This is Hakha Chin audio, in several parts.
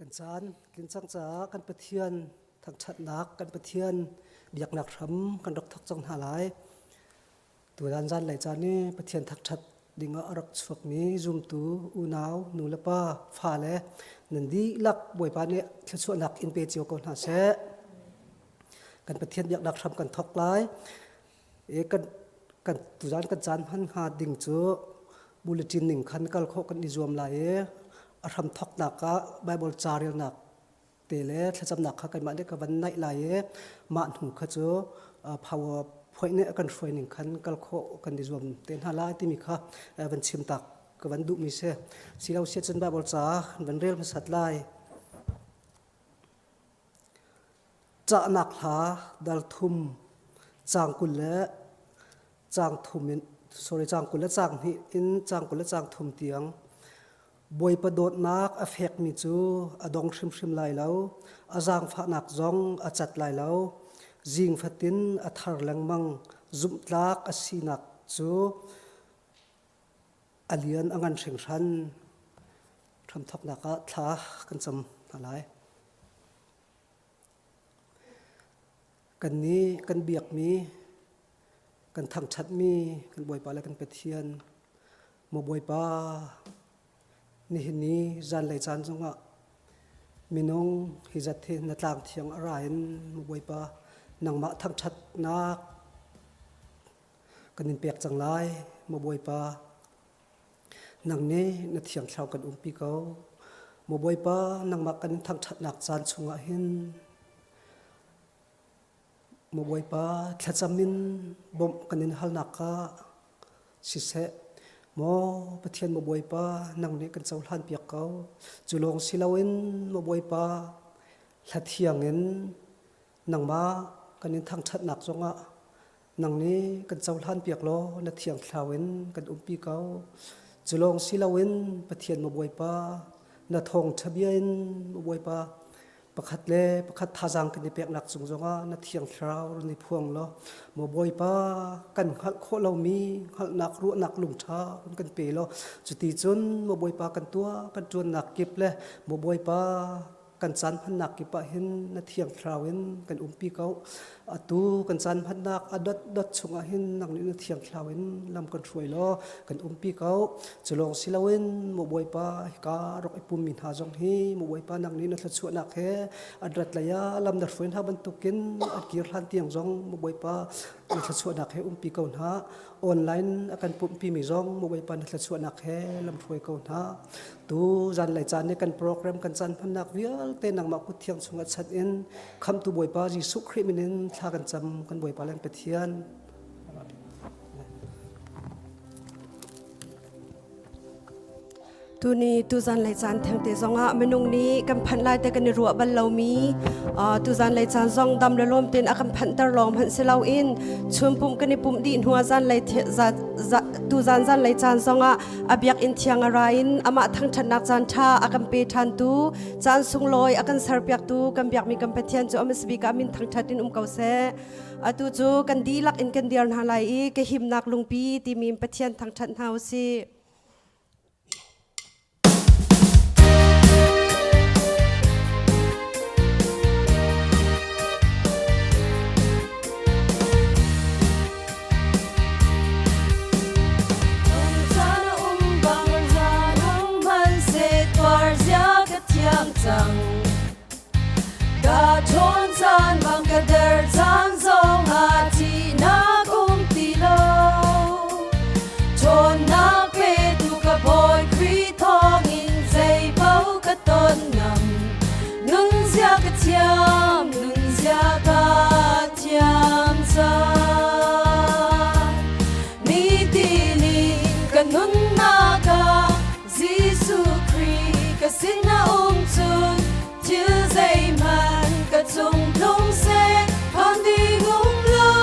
Kan caan tlin cang caah kan Pathian thangṭhatnak, kan Pathian biaknak hram kan rak thawk cang hna lai. Tutan zanlei caan i Pathian thangṭhat dingah a rak chuakmi zumtu unau, nu le pa, fale nan dihlak Bawipa nih thluachuahnak in pe cio ko hna seh. Kan Pathian biaknak hram kan thawk lai. I kan kan tuzan kan caan hman hnga ding cu bulletin ning khan kal khawh kan i zuam lai i a hram thawknak ah Bible ca relnak te le thlacamnak kha keimah nih ka van naih lai i mah hnu kha cu power point nih a kan hruai ning khan kal khawh kan i zuam te hna lai timi kha van chim tak ka van duhmi si. Silo sia cun Bible ca van rel hmasat lai. Cahnak hla dal thum caang 20 le caang thum in sorry caang 20 le caang hnih in caang 20 le caang thum tiang Bawipa dawtnak a fekmi cu a dong hrimhrim lai lo, a zaangfahnak zong a cat lai lo. Zing fatin a thar lengmang, zumhtlak a sinak cu a lian a ngan hringhran. Hramthawknak ah thla kan cam hna lai. Kannih kan biakmi, kan thangṭhatmi kan Bawipa le kan Pathian, maw Bawipa, nihin ni zanlei caan zongah minung hi zat hi na tlang thiang a ra in maw Bawipa, nangmah thangṭhatnak kan in pek cang lai, maw Bawipa. Nang nih na thiang thlarau kan umpi ko. Maw Bawipa, nangmah kan in thangṭhatnak caan chungah hin Maw Bawipa, thlacam in bawmh kan in halnak kha siseh, maw Pathian maw Bawipa, nang nih kan cohlan piak ko. Cu lawng si loin maw Bawipa, hla thiang in nangmah kan in thangṭhatnak zongah Nang nih kan cohlan piak law na thiang thlarau in kan umpi ko. Cu lawng si loin Pathian maw Bawipa, na thawngṭha bia in maw Bawipa, pakhat le pakhat thazaang kan i peknak cung zongah na thiang thlarau run i phuang law maw Bawipa kan hngalh khawh lomi hngalhnak ruahnak lungṭha run kan pe law cuti cun maw Bawipa kan tuah kan ṭuannak kip le maw Bawipa kan caan hmannak kip ah hin na thiang thlarau in kan umpi ko. Atu kan caan hmannak a dot dot chungah hin nang nih na thiang thlarau in lam kan hruai law kan umpi ko. Cu lawng si loin maw Bawipa hika rak i pummi hna zong hi maw Bawipa nang nih na thluachuahnak he an rat lei ah lam na hruai hna bantukin an kir hlan tiang zong maw Bawipa na thluachuahnak he umpi ko hna. Online a kan pumhpimi zong maw Bawipa na thluachuahnak he lam hruai ko hna. Tu zanlei caan i kan program kan caan hmannak vialte nangmah kut thiang chungah chat in khamtu Bawipa Jesuh Khrih min in thla kan cam kan Bawipa le Pathian. Tuni tuzan lei caan thengte zongah minung nih kan phanh lai te kan i ruah bal lomi tuzan lei caan zong dam le lawm tein a kan phanhter lawng hmanh si loin chun pumh kan i pumh dih hnuah zan lei tuzan zan lei caan zongah a biakinn thiang a ra in amah thangṭhatnak caan ṭha a kan pe ṭhantu caan sunglawi a kan serpiaktu kan biakmi kan Pathian cu a hmasa bik ah min thangṭhat in um ko seh. Atu cu kan dihlak in kan dir hna lai i ka himnak lungpi timi in Pathian thangṭhat hna u sih. Ka ṭhawn caan bang ka der caan zong ah thihnak um ti lo. Ṭhawnnak petu ka Bawi Khrih thawngin zeipaoh ka ton ngam. Nunzia ka thiam, nunzia ka thiam cang. Nitin in ka nunnak ah Jesuh Khrih ka sin a um cun thil zeihmanh ka cung tlung seh phan ding um lo.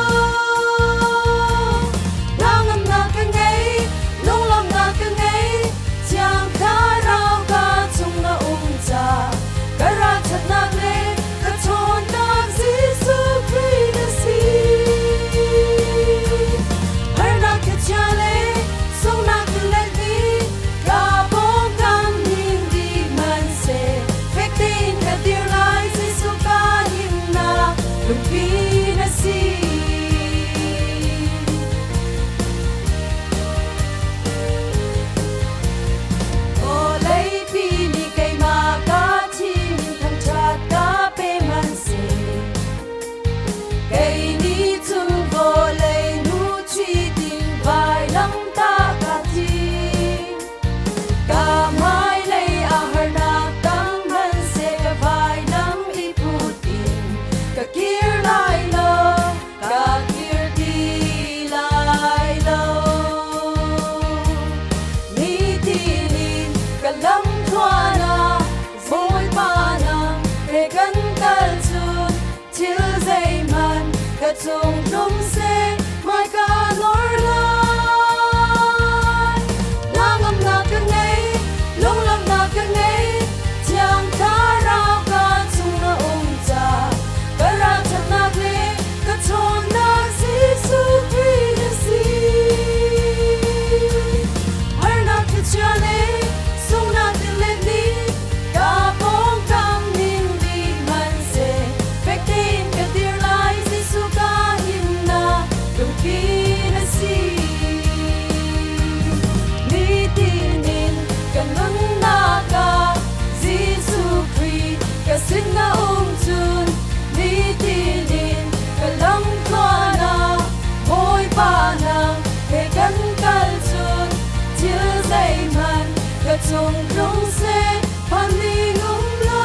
cung tlung seh phan ding um lo.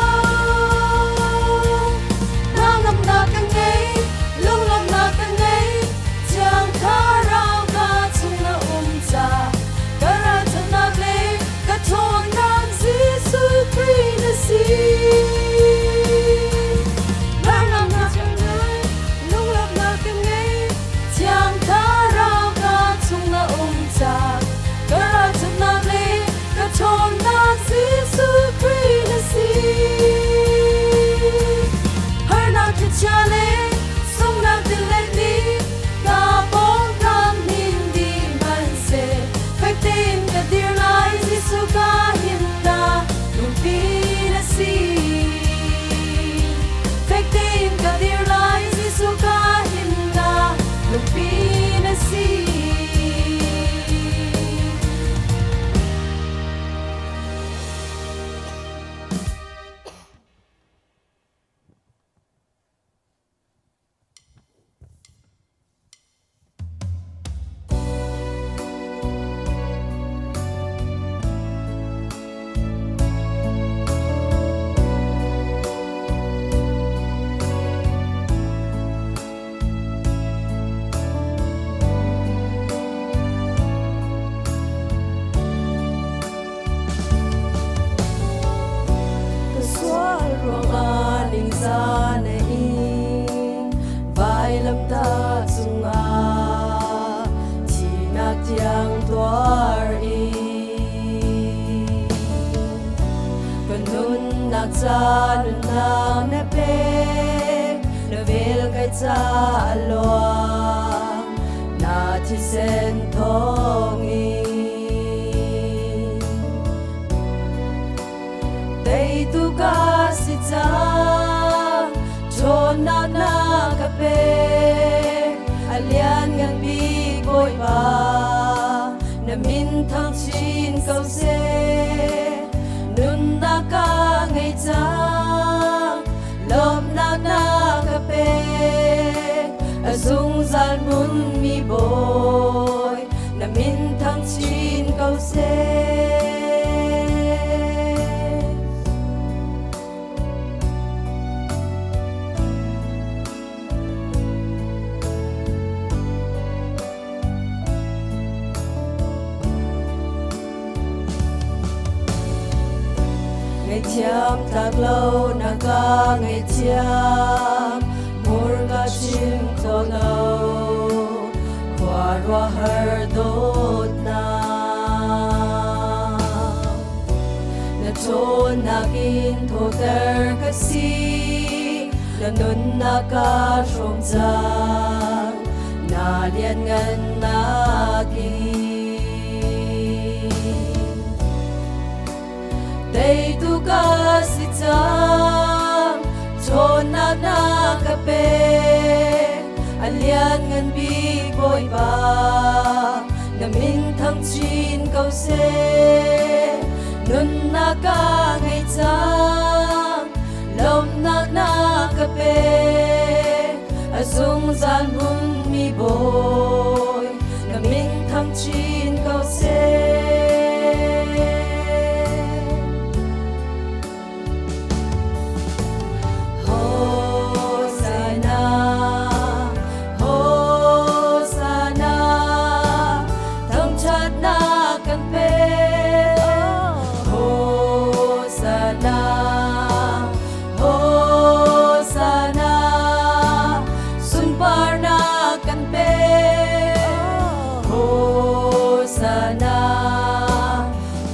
Hnangamnak ka ngei, lunglawmhnak ka ngei, Thiang Thlarau ka chung na um ca. Ka ralchannak le ka ṭhawnnak Jesuh Khrih na si. Hnangamnak ka ngei, lunglawmhnak ka ngei, Thiang Thlarau ka chung na um ca. Ka ralchannak le ka ṭhawnnak Jesuh Khrih na si. Harnak thlichia le sunghnak tilet nih ka pawngkam hnin dih hmanhseh fek tein ka dir lai Jesuh ka himnak lungpi na si. Fek tein ka dir lai Jesuh ka himnak lungpi na si. Ka sual ruangah ningzah na ing, vailamtah cungah thihnak tiang tuar in. Ka nunnak ca nunnak na pek, na vel kai ca a luang, na thisen thawngin. Teitu ka si cang, ṭhawnnak na ka pek, a lianngan bik Bawipa, na min thang chin ko seh. Nunnak ka ngei cang, lawmhnak na ka pek, a zungzal hmunmi Bawi, na min thang chin ko seh. Ngaihthiam tlak lo na ka ngaihthiam, hmurka chim kho lo, khuaruahhar dawtnak. Na ṭhawnnak in thawter ka si, na nunnak ka hrawm cang, na lianngannak in. Teitu ka si cang, ṭhawnnak na ka pek, a lianngan bik Bawipa, na min thang chin ko seh. Nunnak ka ngei cang, lawmhnak na ka pek, a zungzal hmunmi Bawi, na min thang chin ko seh. Hosanna, Hosanna, thangṭhatnak kan pek. Hosanna, Hosanna, sunparnak kan pek. Hosanna,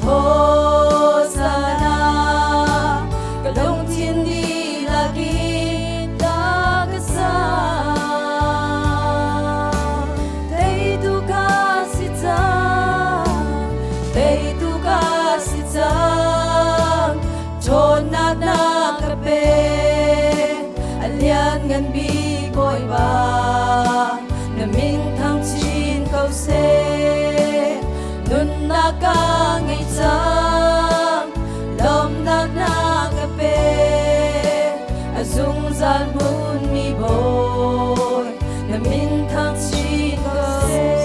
Hosanna, ka lungthin dihlak in ta ka sa. Teitu ka si cang, teitu ka si cang, ṭhawnnak na ka pek, a lianngan bik Bawipa, na min thang chin ko seh. Nunnak ka ngei cang, lawmhnak na ka pek, a zungzal hmunmi Bawi, na min thang chin ko seh.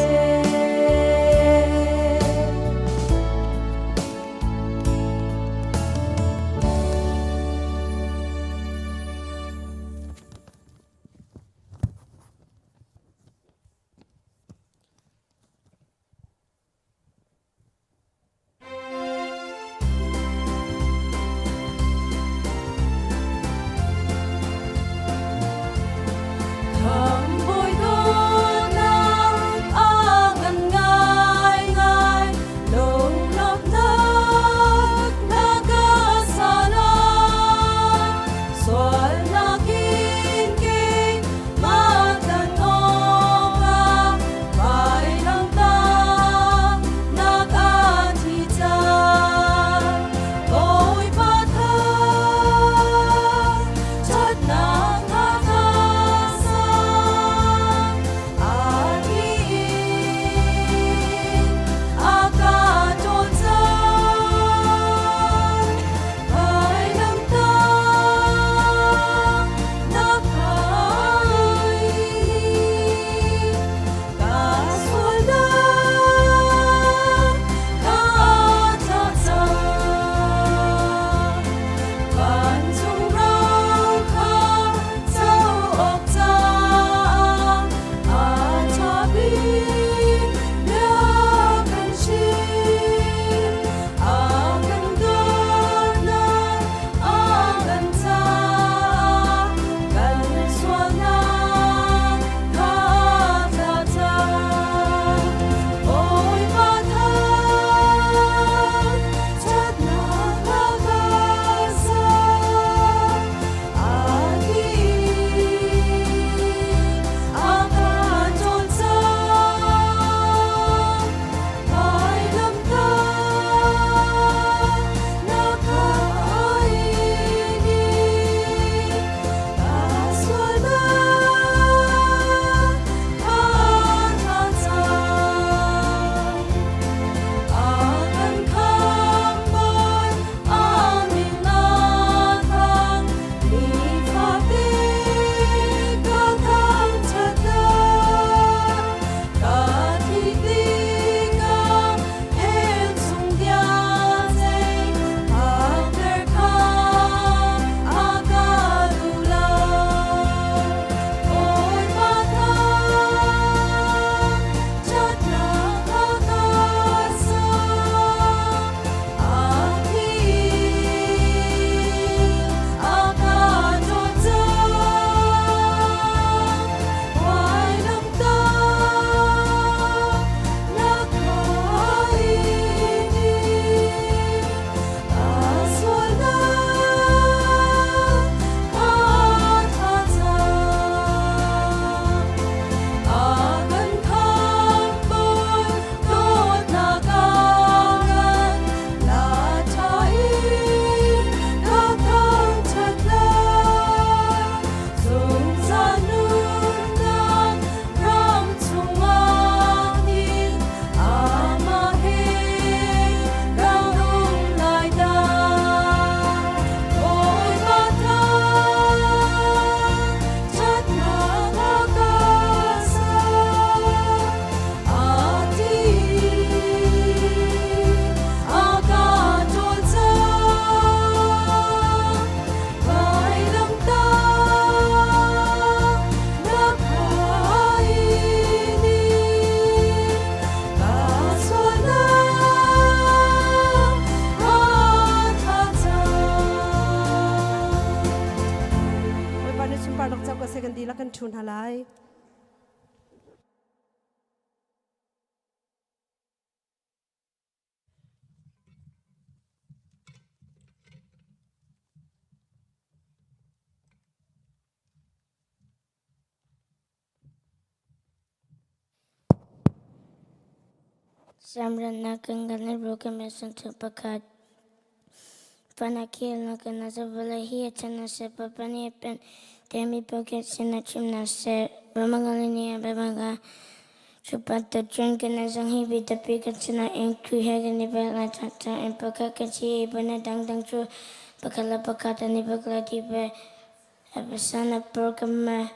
hna lai. Samrannak kan kan broken pakhat Panakil na kana sa vawlei hi a chan a seh, Papa nih a pen temi pakhat sin a chim na seh. Ramagalini a bemanga Chupa cun kana zong hi bitapi kan sinah in Khrih he kan i pek lai ca in pakhat kan si i bana dangdang cu pakhat le pakhat an i pek lai ti ve. Epasana program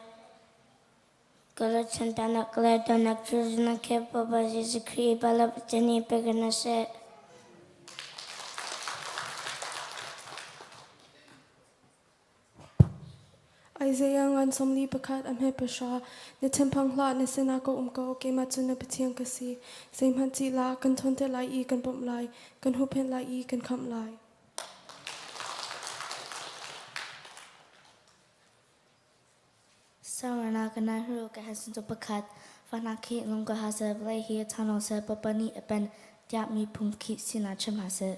Galatian tanak le donak cu na ke Papa Jesuh Khrih bala Pathian i pek na seh. Isaiah ngan 41 a hme pahra na thinphang hlah na sinah ka um ko keimah cu na Pathian ka si zeihmanh cih la kan thawn te lai i kan bawmh lai kan huhphenh lai i kan khamh lai. Sarana kana hru ka hasin cu pakhat fahnak khi lung ka ha seh vawlei hi chanong seh papa nih a pen tiah mi phung khi sinah chim ha seh.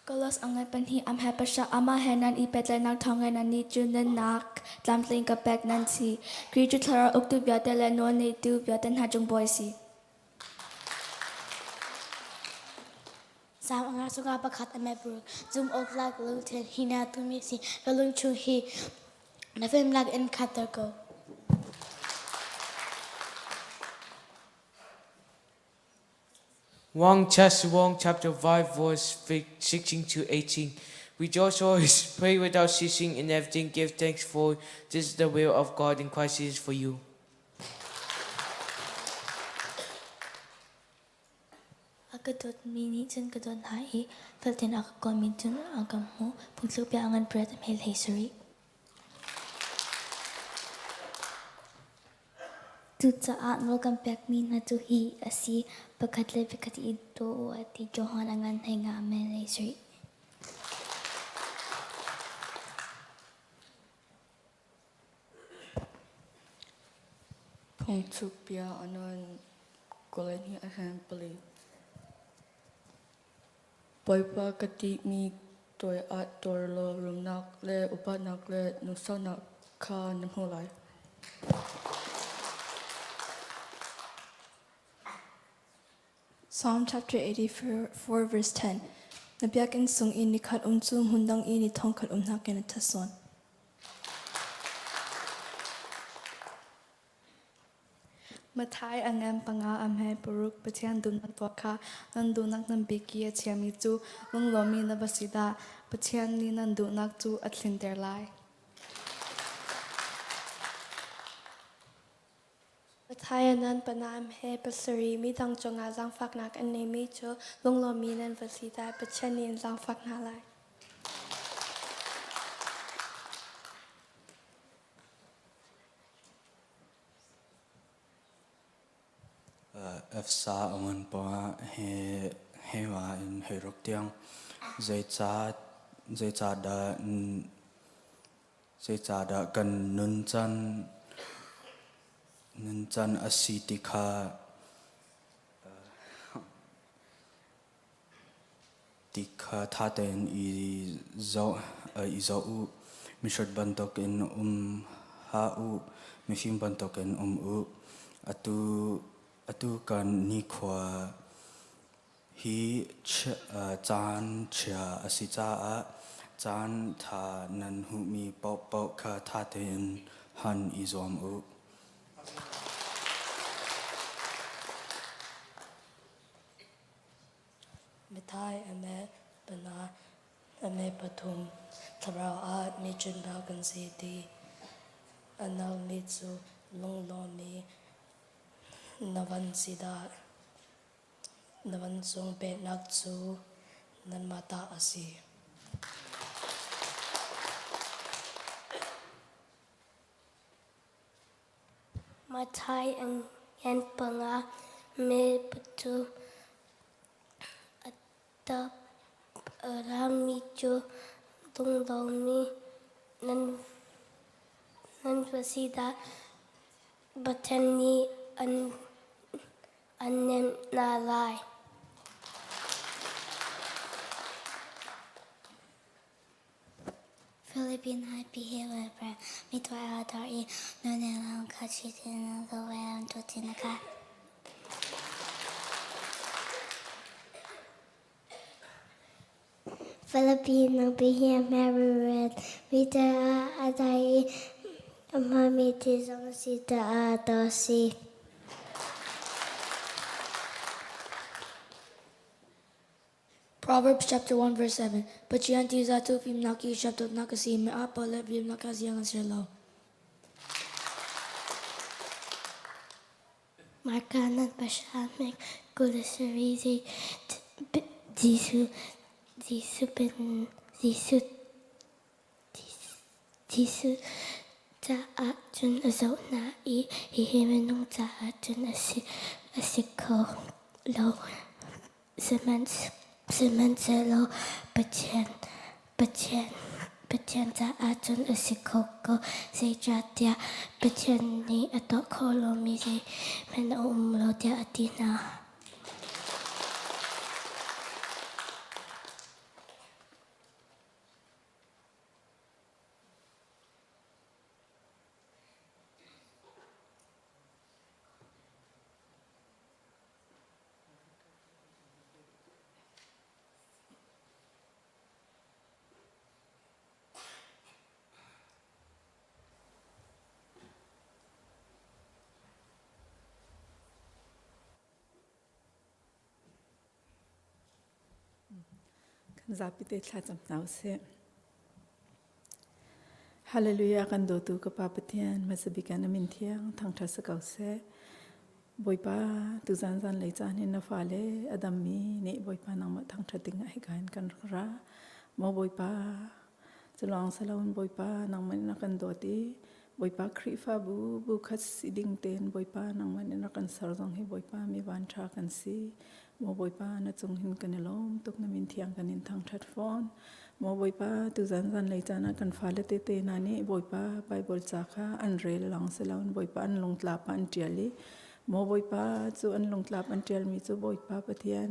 Kolos angai pahnih am he pasha ama he nan i pehtlaihnak thawngin nannih cu nunnak tlamtling ka pek nan si. Kri cu thlarau uktu vialte le nawl neitu vialte hna cung bawi si. Sam anga sunga pakhat a mepur zum awk lak lungthin hi na tumi si ka lungchung hi na fimnak in khatter ko. 1 Thessalonians chapter 5 verse 16 to 18. Rejoice always, pray without ceasing, in everything give thanks for this is the will of God in Christ Jesus for you. A ka dawtmi nih cun ka dawt hna i feltein a ka kawlmi cun a ka hmuh. Phungthluk bia a ngan pariat a hmel hlei sarih. Cucaah nawl kan pekmi hna cu hi a si, pakhat le pakhat i daw u a ti. Johan a ngan hlei nga a hmel hlei sarih. Phungchuk bia a nawn 22 a hren pali. Bawipa ka tihmi toi ah tuar law rumnak le upatnak le lungsaunak kha na hmuh lai. Psalm chapter 84 verse 10 Na biakinn sung i nikhat um cu hmundang i ni thongkhat um nakin a ṭha sawn. Mathai a ngan panga a hme paruk Pathian duhnak tuah kha nan duhnak nan bik i a chiami cu lunglawmmi na va si dah! Pathian nih nan duhnak cu a tlinter lai. Matthias nan panam he pasarih midang cungah zaangfaknak an neimi cu lunglawmmi nan va si dah Pathian nih in zaangfak hna lai. Efsa a ngan pawngah he he ma in hei ruk tiang zeicah zeicahdah zeicahdah kan nuncan nuncan a si ti kha Ti kha ṭha tein i zoh u. Mihrut bantukin um hlah u, mifim bantukin um u. Atu kan nikhua hi caan chia a si caah caan ṭha nan hmuhmi paohpaoh kha ṭha tein hman i zuam u. Mithai a meh panga, a meh pathum. Thlarau ah mi ṭinhnak kan si ti a nalmi cu lunglawmmi na van si dah. Na vancung peknak cu nanmah ta a si. Mathai an panga me pathum a tap rami cu lunglawmmi. Nan nan va si dah Pathian nih an an hnemh hna lai. Philippine High mi tuah i nuneng kha chitin tu ka. Philippine Mary Peter a dai i a hmami thil zong a si caah a si. Proverbs chapter 1 verse 7 Pathian tiza cu fimnak i hriamtawtnak a si mi a pawl le fimnak kha ziang an ser lo. Marka nan pasha kulasari Jesuh Jesuh pen Jesuh Jesuh caah cun a zoh hna i hihi minung caah cun a si a si kho lo. Sihmanhsehlaw Pathian Pathian Pathian caah cun a si kho ko. Zeicahtiah Pathian nih a tuah khawh lomi zeihmanh a um lo tiah a ti hna. Kan zapi te thlacam hna usih. Hallelujah kan dawtu ka Pa Pathian hmasabik ah na min thiang thangṭhat si ko seh. Bawipa tuzan zan lei caan hin na fale a dammi nih Bawipa nangmah thangṭhat ding ah hika hin kan rak ra. Maw Bawipa culawng saloin Bawipa nangmah in na kan dawt i Bawipa Khrihfabu bu khat si ding tein Bawipa nangmah in rak kan ser zong hi Bawipa mi van ṭha kan si. Maw Bawipa na cung hin kan i lawm tuk na min thiang kan in thangṭhat fawn. Maw Bawipa tuzan zanlei caan ah kan fale tete hna nih Bawipa Baibal ca kha an rel lawng si loin Bawipa an lungtlap ah an ṭial i Maw Bawipa cu an lungtlap an ṭialmi cu Bawipa Pathian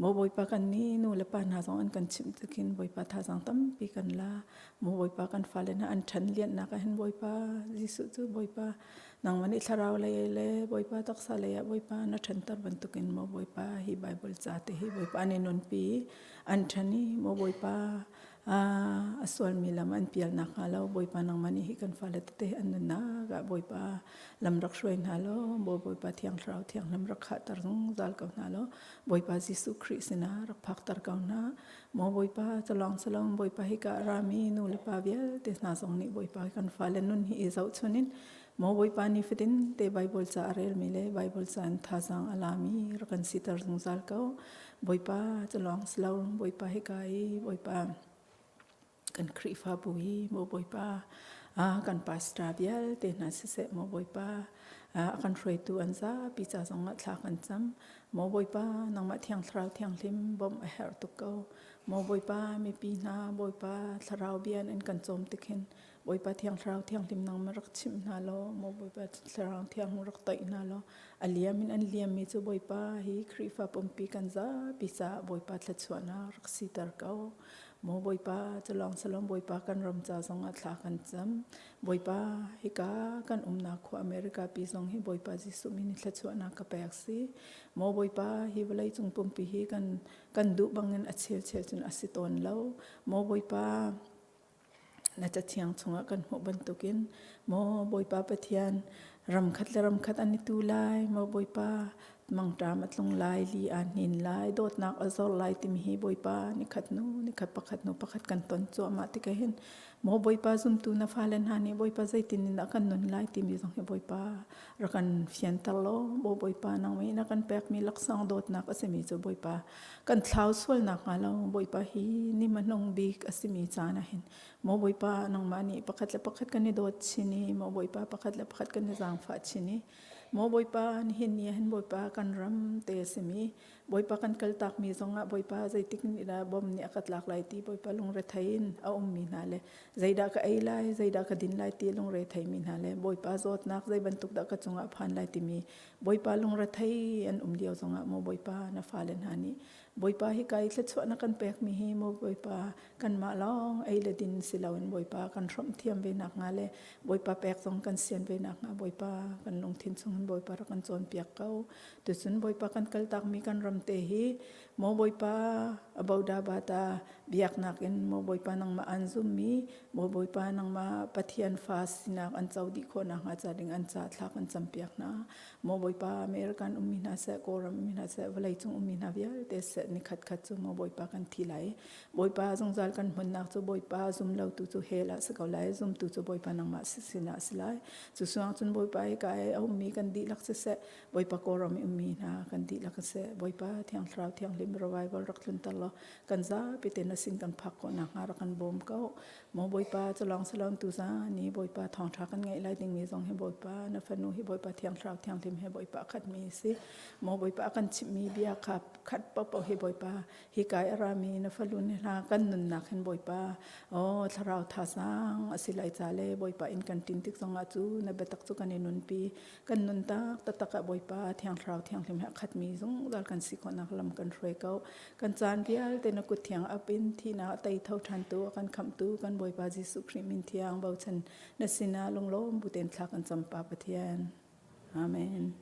Maw Bawipa kan nih nu le pa hna zong an kan chimh tikin Bawipa thazaang tampi kan la. Maw Bawipa kan fale hna an ṭhan lianhnak ah hin Bawipa Jesuh cu Bawipa nangmah nih thlarau lei le Bawipa taksa lei ah Bawipa na ṭhanter bantukin maw Bawipa hi Baibal ca te hi Bawipa an i nunpi an ṭhan i maw Bawipa a sualmi lam an pial nakhnga lo Bawipa nangmah nih hi kan fale tete an nunnak ah Bawipa lam rak hruai hna law Bawipa thiang thlarau thianghlim rak khahter zungzal ko hna law Bawipa Jesuh Khrih sinah rak phakter ko hna Maw Bawipa calong salong Bawipa hi ka rami nu le pa vialte hna zong nih Bawipa kan fale nun hi i zohchun in Maw Bawipa ni fatin te Bible ca a relmi le Bible ca in thazaang a lami rak kan siter zungzal ko. Bawipa calong silo Bawipa hi ka i Bawipa kan Khrihfabu hi maw Bawipa kan pastor vialte hna siseh maw Bawipa a kan hruaitu an zapi ca zongah thla kan cam. Maw Bawipa nangmah Thiang Thlarau Thianghlim bawmh a herh tuk ko. Maw Bawipa mipi hna Bawipa Thlarau bia in kan cawm tik hin Bawipa Thiang Thlarau Thianghlim nangmah rak chimh hna law maw Bawipa Thlarau Thianghlim rak toih hna law a liam in an liammi cu Bawipa hi Khrihfa pumpi kan zapi caah Bawipa thluachuahnak rak siter ko. Maw Bawipa culawng salom Bawipa kan ram ca zongah thla kan cam. Bawipa hika kan umnak khua America pi zong hi Bawipa Jesuh min in thluachuahnak ka pek si. Maw Bawipa hi vawlei cung pumpi hi kan kan duh bangin a chelchel cun a si tawn lo. Maw Bawipa na cathiang chungah kan hmuh bantukin maw Bawipa Pathian ram khat le ram khat an i tu lai maw Bawipa mangṭam a tlung lai li aa hnin lai dawtnak a zor lai timi hi Bawipa nikhat hnu nikhat pakhat hnu pakhat kan ton cuahmah tikah hin maw Bawipa zumtu na fale hna nih Bawipa zeitin in dah kan nun lai timi zong hi Bawipa rak kan fianter law maw Bawipa nangmah nih na kan pekmi laksawng dawtnak a simi cu Bawipa kan thlau sual nakhnga lo Bawipa hi ni hmanung bik a simi caan ah hin maw Bawipa nangmah nih pakhat le pakhat kan i dawt chin i maw Bawipa pakhat le pakhat kan i zaangfah chin i. Maw Bawipa nihin ni ah hin Bawipa kan ram te a simi Bawipa kan kaltak mi zongah Bawipa zeitik ni dah bom nih a ka tlak lai ti Bawipa lungrethei in a ummi hna le zeidah ka ei lai zeidah ka din lai ti lungrethei mi hna le Bawipa zawtnak zei bantuk dah ka cungah phan lai timi Bawipa lungrethei an um lio zongah maw Bawipa na fale hna nih Bawipa hi kai thluachuah na kan pekmi hi maw Bawipa kanmah lawng ei le din si loin Bawipa kan hrawmh thiam ve nak hnga le Bawipa pek zong kan sian ve nak hnga Bawipa kan lungthin chung hin Bawipa rak kan cawnpiak ko. Tucun Bawipa kan kaltakmi kan ram te hi maw Bawipa aboda bata biaknak in maw Bawipa nangmah an zummi maw Bawipa nangmah Pathian fa sinak an co dih khawh nakhnga ca ding an ca thla kan campiak hna. Maw Bawipa American ummi hna seh Kawlram ummi hna seh vawleicung ummi hna vialte seh ni khat khat cu maw Bawipa kan thi lai. Bawipa zungzal kan hmunnak cu Bawipa zum lotu cu hell ah si ko lai zumtu cu Bawipa nangmah sinah si lai. Cu suang cun Bawipa i ka a ummi kan dihlak siseh Bawipa Kawlram i ummi hna kan dihlak siseh Bawipa Thiang Thlarau Thianghlim revival rak tlunter law kan zapi te na sin kan phak khawh nakhnga rak kan bawm ko. Maw Bawipa cu lawng si loin tuzan ni Bawipa thawngṭha kan ngeih lai dingmi zong hi Bawipa na fanu hi Bawipa Thiang Thlarau Thianghlim he Bawipa a khatmi si. Maw Bawipa a kan chimhmi bia kha khat paohpaoh hi Bawipa hi kai a rami na falu ni hna kan nunnak hin Bawipa oh thlarau thazaang a si lai ca le Bawipa in kan ṭin tik zongah cu na biatak cu kan i nunpi kan nun tak taktak ah Bawipa Thiang Thlarau Thianghlim he a khatmi zungzal kan si khawhnak lam kan hruai ko kan caan vialte na kut thiang ap in thihnak a tei tho ṭhantu a kan khamhtu kan Bawipa Jesuh Khrih min thiang bochan na sinah lunglawm bu tein thla kan cam Pa Pathian Amen.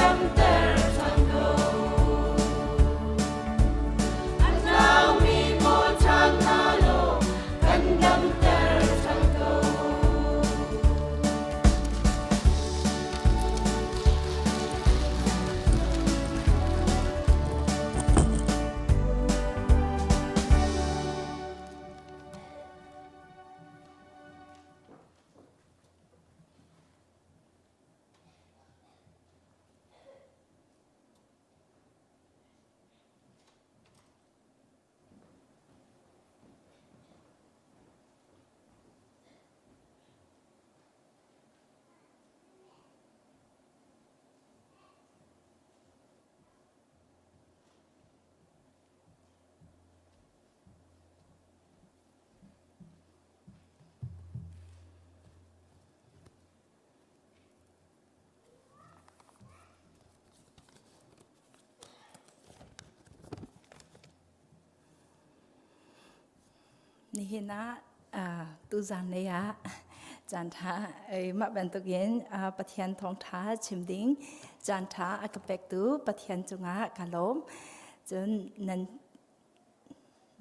damter ṭhan ko. A tlaumi kawl ṭhan hna law kan damter ṭhan ko. Nihin ah tuzan lei ah caanṭha mah bantukin Pathian thawngṭha chim ding caanṭha a ka pektu Pathian cungah ka lawm. Cun nan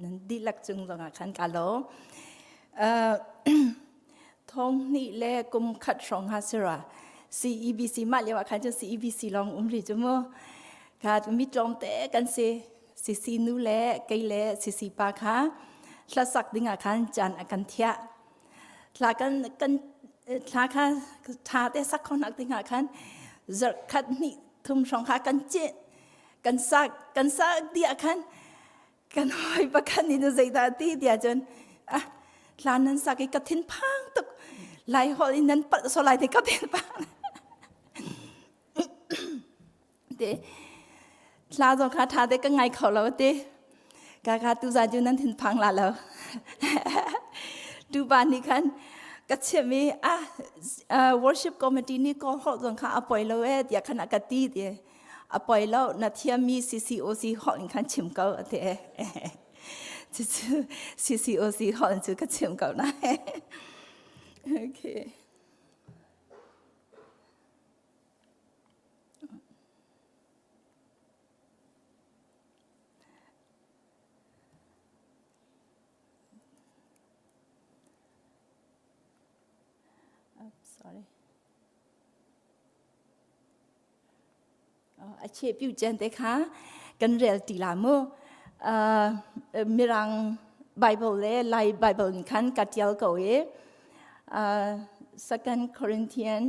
nan dihlak cung zongah khan ka lawm. Thong hnih le kum khat hrawng ha sira CEBC mah lio ah khan cun CEBC lawng um rih cu mu. Kha mi tlawmte kan si. Sisi nu le kei le sisi pa kha hlasak ding ah khan caan a kan thiah. Thla kan kan thla kha tha te sak kho nak ding ah khan zarh khat hnih thum hrawng kha kan cih kan sak kan sak dih ah khan kan hawi pakhat nih zeidah ti tiah cun ah thla nan sak i ka thin phang tuk lai holh in nan palh so lai ti ka thin phang te thla zong kha tha te ka ngai kho lo te ka ka tu za ju nan thin phang la lo tu pa nih khan ka chim i ah worship committee nih ko holh zong kha a poi lo e tiah khan a ka ti ti a poi lo na thiammi CCOC holh in khan chim ko a ti cucu CCOC holh cu ka chim ko na okay Sorry. A che piu chen te kha kan rel ti la mu. Mirang Bible le Lai Bible in khan ka tial ko i Second Corinthian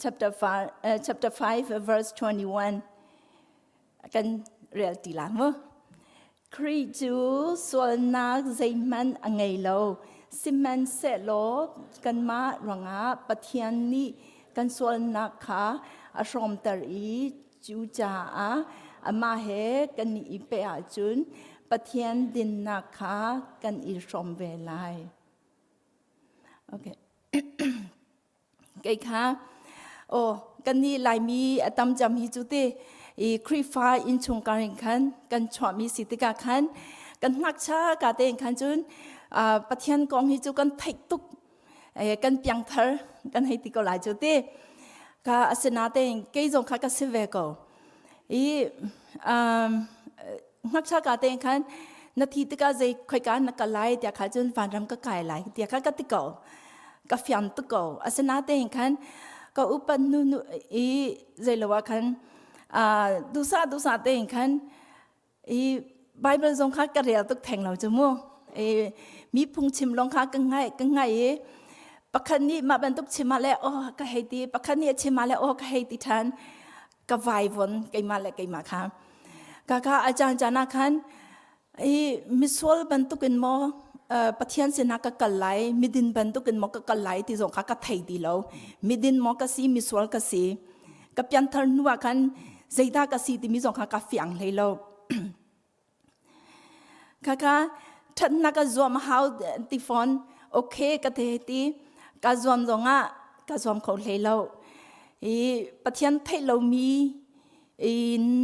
chapter 5, chapter 5 verse 21 kan rel ti la mu. Khrih cu sualnak zeihmanh a ngei lo. Sihmanhsehlaw kanmah ruangah Pathian nih kan sualnak kha a hrawmter i cucaah amah he kan i peh ahcun Pathian dinnak kha kan i hrawm ve lai. Okay. Kei kha aw kan nih Laimi a tam cam hi cu te i Khrihfa innchungkhar in khan kan chuahmi si tikah khan kan ngakcha ka tein khan cun Pathian kong hi cu kan theih tuk kan piangthar kan hei ti ko lai cu te ka asinatein kei zong kha ka si ve ko i ngakcha ka tein khan na thi tikah zei khoika na kal lai tiah kha cun vanram ka kai lai tiah kha ka ti ko ka fiam tuk ko asinatein khan ka upat nu nu i zei lo ah khan dusa dusa tein khan i Bible zong kha ka rel tuk theng lo cu mu i mi phungchim lawng kha ka ngai ka ngai i pakhat nih mah bantuk chim ah le oh ka hei ti pakhat nih a chim ah le oh ka hei ti ṭhan ka vaivon keimah le keimah kha ka kha a caan caan ah khan i misual bantukin maw Pathian sinah ka kal lai midin bantukin maw ka kal lai ti zong kha ka thei ti lo midin maw ka si misual ka si ka pianthar hnu ah khan zeidah ka si timi zong kha ka fiang hlei lo Khakha ṭhatnak ka zuam a hau ti fawn. Okay ka te ti ka zuam zongah ka zuam kho hlei lo. I Pathian theih lomi i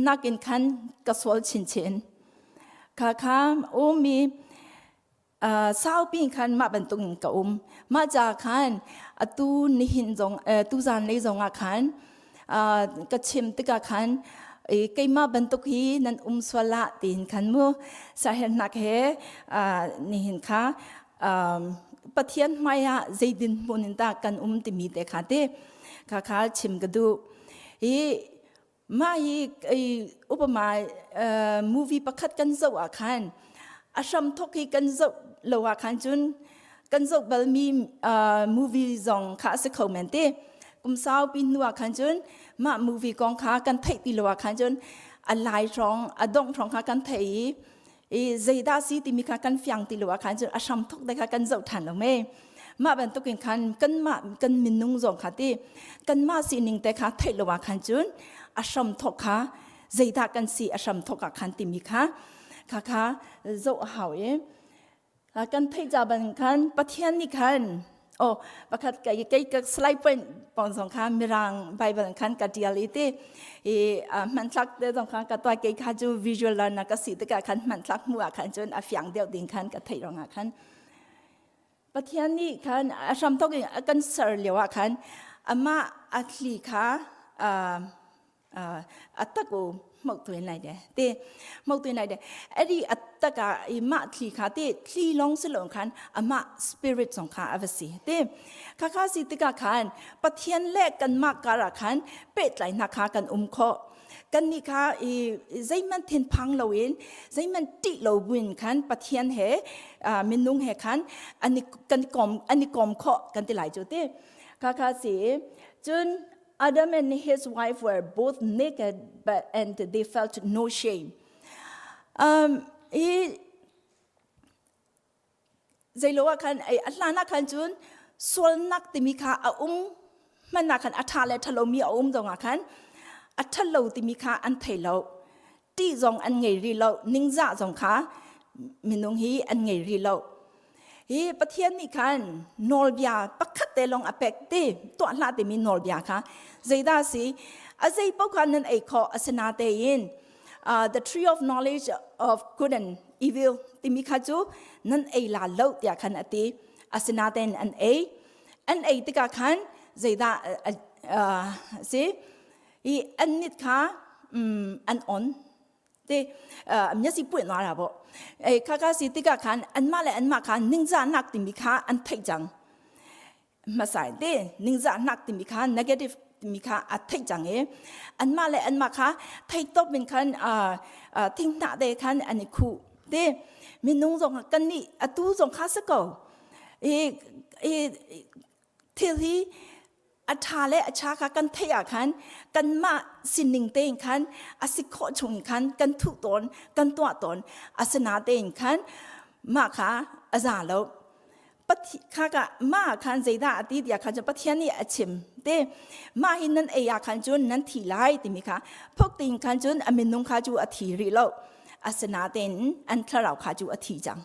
nakin khan ka sual chinchin. Khakha umi saupi khan mah bantuk in ka um. Mah ca khan atu nihin zong tu zan lei zongah khan. Ka chim tikah khan keimah bantuk hi nan um sual lah tiin khan mu siaherhnak he nihin kha Pathian hmai ah zeidin hmun in dah kan um timi te kha te kha kha chim ka duh. Hi mah hi upama movie pakhat kan zoh ah khan a hram thok hi kan zoh lo ah khan cun kan zoh balmi movie zong kha a si kho men te. Kum saupi hnu ah khan cun mah movie kong kha kan theih ti lo ah khan cun a lai hrawng a dongh hrawng kha kan thei i i zeidah si timi kha kan fiang ti lo ah khan cun a hram thok te kha kan zoh ṭhan lo me. Mah bantukin khan kanmah kan minung zong kha ti kanmah sining te kha theih lo ah khan cun a hram thok kha zeidah kan si a hram thok ah khan timi kha kha kha zoh a hau i kan theih ca ban khan Pathian nih khan oh pakhat kai kai ka slide point pon zong kha mirang bible khan ka tial i ti i hmanthlak te zong kha ka tuai kei kha cu visual learner ka si tikah khan hmanthlak hmu ah khan cun a fiang deuh ding khan ka theih rong ah khan Pathian nih khan a hram thok in a kan ser lio ah khan amah a thli kha a tak u mok tuin lai de te mok tuin lai de adi a taka i ma thli kha te thli long si long khan ama spirit zong kha ava si te kha kha si tika khan Pathian le kan ma kara khan pehtlai na kha kan um kho kan ni kha i zeiman thin phang lo in zeiman ṭih lo buin khan Pathian he minung he khan ani kan kom ani kom kho kan ti lai chu te kha kha si cun Adam and his wife were both naked, but and they felt no shame. Um, hi zeilo ah khan a hlan ah khan cun sualnak timi kha a um hman ah khan a ṭha le ṭhalomi a um zong ah khan a ṭhalo timi kha an thei lo ṭih zong an ngei rih lo ningzah zong kha minung hi an ngei rih lo Hi Pathian nih khan nawlbia pakhat te lawng a pek ti tuah hlah timi nawlbia kha zeidah a si? A zei paoh kha nan ei khawh asinatein uh, the tree of knowledge of good and evil timi kha cu nan ei la lo tiah khan a ti. Asinatein an ei. An ei tikah khan zeidah uh, uh, si? I an mit kha um, an on. Te myasi puai na ra bo e kha ka si tikah khan anmah le anmah kha ningzahnak timi kha an theih cang hmasai te ningzahnak timi kha negative timi kha a theih cang i anmah le anmah kha thei top in khan thinghnah te khan an i khuh te minung zong kan nih atu zong kha si ko i thil hi a ṭha le a ṭha kha kan theih ah khan kanmah sining tein khan a si khawh chung khan kan thuh tawn kan tuah tawn asinatein khan mah kha a za lo kha ka mah khan zeidah a ti tiah khan cun Pathian nih a chim te mah hi nan ei ah khan cun nan thi lai timi kha phok tein khan cun a minung kha cu a thi rih lo asinatein an thlarau kha cu a thi cang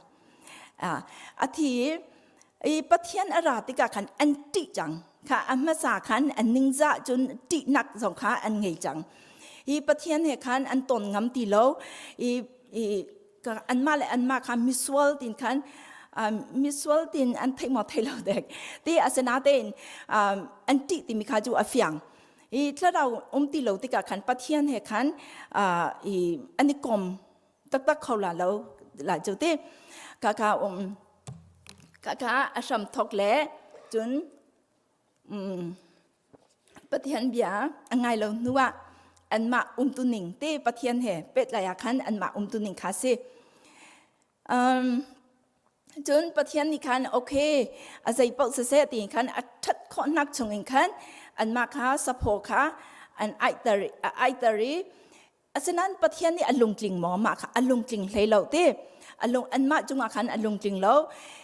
a thi i Pathian a ra tikah khan an ṭih cang kha a hmasa khan an ningzah cun ṭihnak zong kha an ngei cang hi Pathian he khan an ton ngam ti lo i i anmah le anmah kha misual tin khan misual tin an theih maw thei lo dek ti asinatein an ṭih timi kha cu a fiang i thlarau um ti lo tikah khan Pathian he khan i an i kom taktak kho la lo la cu ti ka ka um ka ka a hram thok le cun um, Pathian bia a ngai lo hnu ah anmah umtu ning te Pathian he pehtlai ah khan anmah umtu ning kha si um, cun Pathian nih khan okay a zei paoh siseh ti khan a ṭhat khawhnak chungin khan anmah kha saphaw kha an aiter aiter i Asinain Pathian nih a lungtling maw? Mah kha a lungtling hlei lo ti. A lung anmah cungah khan a lungtling lo.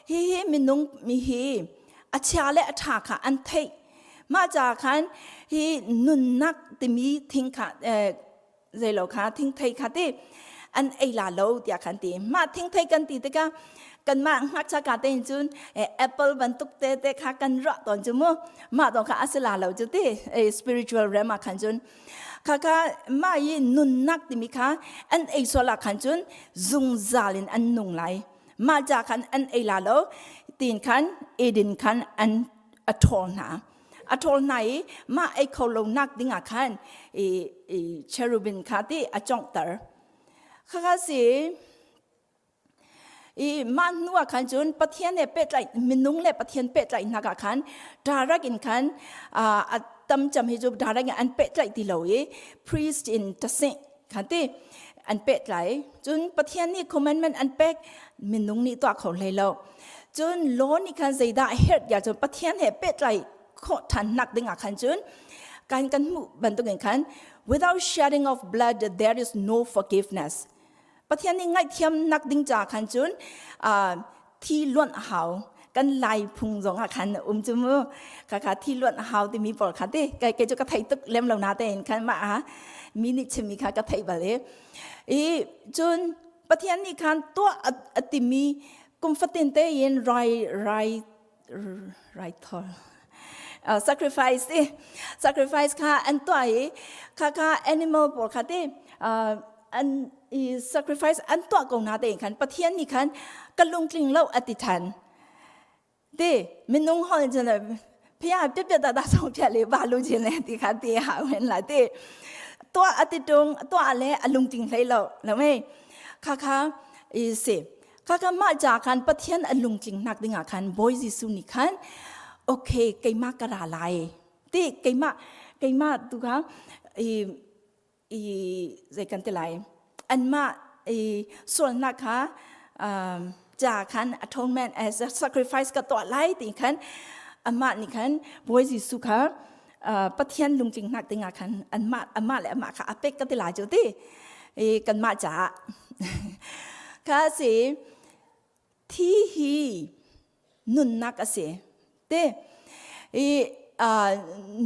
Hi hi minung mi hi a chia le a ṭha kha an theih. Mah caah khan hi nunnak timi thing kha eh, zeilo kha thingthei kha ti an ei la lo tiah khan ti. Mah thingthei kan ti tikah kanmah ngakchia ka te cun apple bantuk te te kha kan ruah tawn cu mu. Mah dong kha a si la lo cu ti. Spiritual realm ah khan cun Khakha mah i nunnak timi kha an ei sual ah khan cun zungzal in an nung lai. Mah ca khan an ei la lo tiin khan Eden khan an a ṭhawl hna. A ṭhawl hna i mah ei kho lo nak ding ah khan i i cherubim kha ti a conghter. Khakha si i mah hnu ah khan cun Pathian he pehtlaih minung le Pathian pehtlaihnak ah khan direct in khan a tam cem hi cu direct in an pehtlaih ti lo i priest in tasih khan ti an pehtlai. Cun Pathian nih commandment an pek minung nih tuah kho hlei lo. Cun law nih khan zeidah a herh tiah cun Pathian he pehtlai khawh ṭhan nak ding ah khan cun kan kan hmuh bantukin khan without shedding of blood there is no forgiveness. Pathian nih ngaihthiam nak ding ca khan cun thi luanh a hau. Kan lai phung zong ah khan um cu mu kha kha thi luanh a hau timi pawl kha ti kei kei cu ka thei tuk lem lo na tein khan mah ah mi nih chimmi kha ka theih bal i i cun Pathian nih khan tuah a timi kum fatin tein rai rai rai thol uh, sacrifice i sacrifice kha an tuah i kha kha animal pawl kha te uh, an i sacrifice an tuah ko na tein khan Pathian nih khan ka lungtling lo a ti than te minung hol cun phia pia pia da da song phia le ba lu chin le ti kha ti ha wen la te tuah a ti tung tuah le a lungtling hlei lo lo mei kha kha i si Kaka mah ca khan Pathian a lungtling nak ding ah khan Bawi Jesuh nih khan okay keimah ka ra lai ti keimah keimah tu kha i i zei kan ti lai anmah i sualnak kha ca khan atonement as a sacrifice ka tuah lai ti khan amah nih khan Bawi Jesuh kha Pathian lungtling nak ding ah khan anmah amah le amah kha a pek ka ti lai cu ti i kanmah caah kha si thi hi nunnak a si te i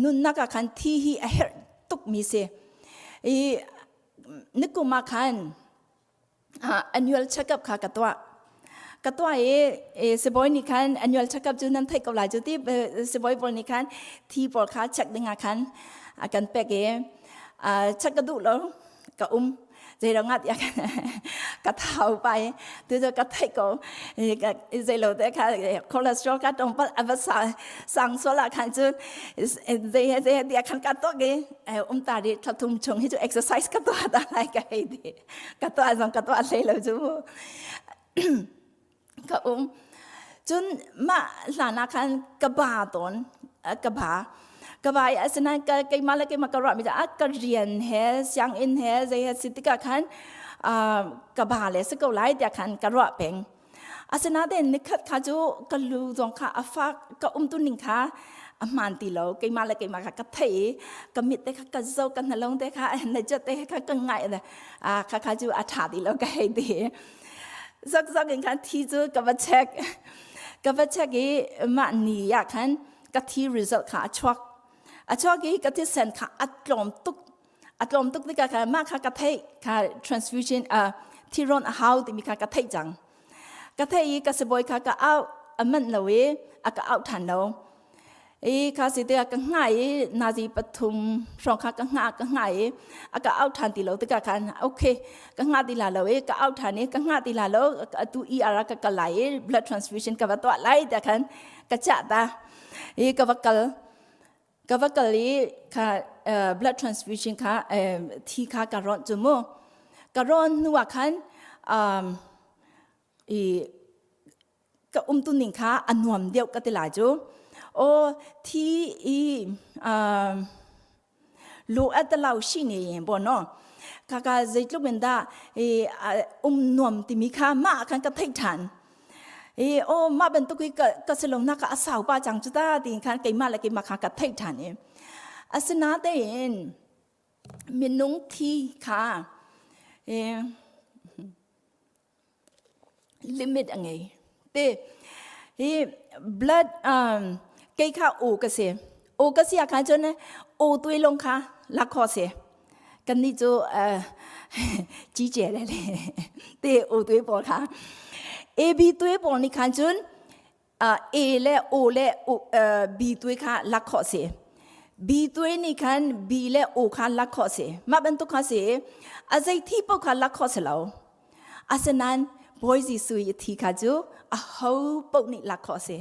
nunnak ah khan thi hi a herh tukmi si i nikum ah khan annual check-up kha ka tuah. Ka tuah i sibawi nih khan annual check-up cu nan theih ko lai cu ti sibawi pawl nih khan thi pawl kha check ding ah khan a kan pek i check ka duh lo ka um zei lo ngat ya ka thau pai tu cu ka theih ko zei lo te kha cholesterol ka tong pal ava sang sual ah khan cun zei he zei he ti khan ka tuak i um ta ri thlathum chung hi cu exercise ka tuah ta lai ka hei ti ka tuah zong ka tuah hlei lo cu ka um cun mah hlan ah khan ka ba tawn ka ba ka ba i asinain ka keimah le keimah ka ruahmi ah ka rian he sianginn he zei he si tikah khan ka ba le si ko lai tiah khan ka ruah peng Asinain nikhat kha cu ka lu zong kha a fak ka umtu ning kha a hmaan ti lo keimah le keimah kha ka thei i ka mit te kha ka zoh ka hnalong te kha na jat te kha ka ngai a kha kha cu a ṭha ti lo ka hei ti zok zok in khan thi cu ka va check ka va check i mah ni ah khan ka thi result kha a chuak a chuak i ka thisen kha a tlawm tuk a tlawm tuk tikah khan mah kha ka theih kha transfusion uh, thiron a hau timi kha ka theih cang ka theih i ka sibawi kha ka au a manh lo i a ka au than lo i kha si tikah ka hnga i nazi pathum hrawng kha ka hnga ka hnga i a ka au than ti lo tikah khan okay ka hnga ti la lo i ka au than i ka hnga ti la lo atu ER ka kal lai i blood transfusion ka va tuah lai tiah khan ka chiah ta i ka va kal Ka va kal i kha blood transfusion kha thi kha ka rawnh cu mu. Ka rawn hnu ah khan i ka umtu ning kha a nuam deuh ka ti lai cu. Aw thi i lu a talau shi ne bo no. Kha ka zeitluk in dah i um nuam timi kha mah khan ka theih ṭhan. I aw mah bantuk hi ka ka si lo nak a sau pa cang cu ta tiin khan keimah le keimah kha ka theih ṭhan i asinatein minung thi kha limit a ngei te hi blood um, kei kha o ka si o ka si ah khan cun o tui long kha lak kho si Kannih cu cice le le te u tui pawl kha AB tui pawl nih khan cun A le O le B tui kha lak khawh si. B tui nih khan B le O kha lak khawh si. Mah bantuk kha si. A zei thi paoh kha lak khawh si lo. Asinain Bawi Jesuh i thi kha cu a ho paoh nih lak khawh si.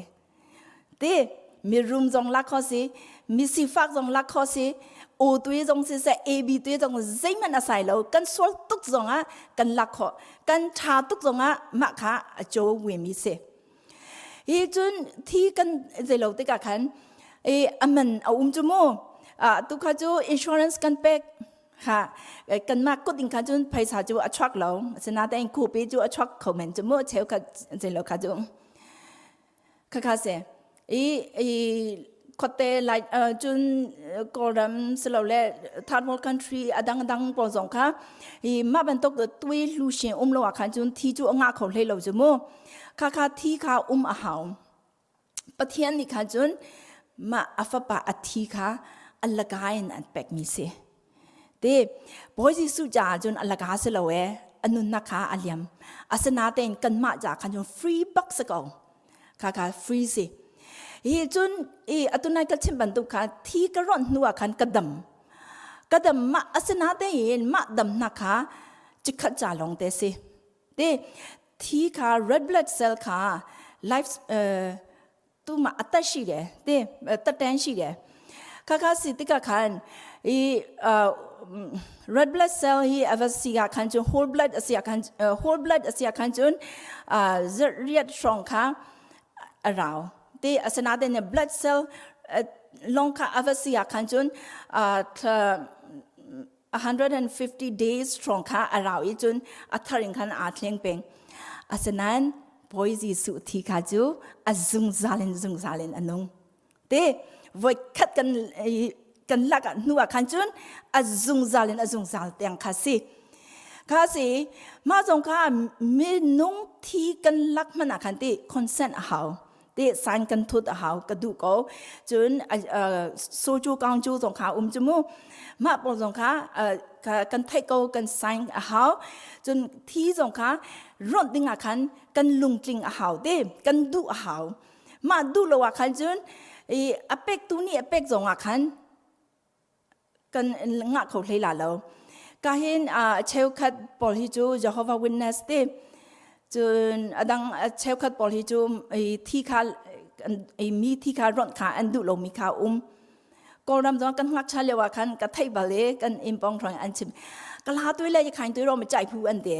Ti mirum zong lak khawh si. Mi sifak zong lak kho si, O tui zong si seh, AB tui zong zeihmanh a sai lo. Kan sual tuk zong ah kan lak khawh. Kan ṭha tuk zong ah mah kha a caw mi si. Hi cun thi kan zeilo tikah khan i a man a um cu mu. Tu kha cu insurance kan pek ha kanmah kut in khan cun phaisa cu a chuak lo. Asinain khupi cu a chuak kho men cu mu cheu kha zeilo kha cu. Khakha si. I i khuate lai cun Kawlram silole third world country a dangdang pawl zong kha i mah bantuk tui hlushin um lo ah khan cun thi cu a ngah kho hlei lo cu mu. Khakha thi kha um a hau. Pathian nih khan cun mah a fapa a thi kha a laka in an pekmi si. Te Bawi Jesuh caah cun a laka si lo ee a nunnak kha a liam. Asinain kanmah ca khan cun free bak si ko. Kha kha free si. Hi cun i atunai ka chim bantuk kha thi ka rawnh hnu ah khan ka dam. Ka dam mah asinain mah damnak kha chikkhat ca lawng te si. Te thi kha red blood cell kha life uh, သူ့မှာအသက်ရှိတယ်တဲ့တက်တန်းရှိတယ်ခါခါစီတိကခန်ဤအာ red blood cell ဟီအဝစီကခန်ချွန် whole blood အစီခန် whole blood အစီခန်ချွန်အာဇရတ်ရှောင်းခါအရောတေအစနာတဲ့ blood cell လောင်ခအဝစီခန်ချွန်အာ 150 days strong kha a rau i cun a thar in khan aa thleng peng. Asinain Bawi Jesuh thi kha cu a zungzal in zungzal in a nung. Te voi khat kan kan lak ah hnu ah khan cun a zungzal in a zungzal tiang kha si. Kha si mah zong kha minung thi kan lak hmanh ah khan ti consent a hau. Te sign kan thut a hau ka duh ko cun soju kaung cu zong kha um cu mu mah pawl zong kha kan theih ko kan sign a hau cun thi zong kha ronh ding ah khan kan lungtling a hau te kan duh a hau mah duh lo ah khan cun i a pek tu nih a pek zong ah khan kan ngah kho hlei la lo ka hin cheukhat pawl hi cu Jehovah Witness te cun adang cheukhat pawl hi cu thi kha mi thi kha ronh kha an duh lomi kha um Kawlram zong kan ngakcha lio ah khan ka theih bal i kan innpawng hrawng an chim ka la tui le khain tui ro ma chai phu an te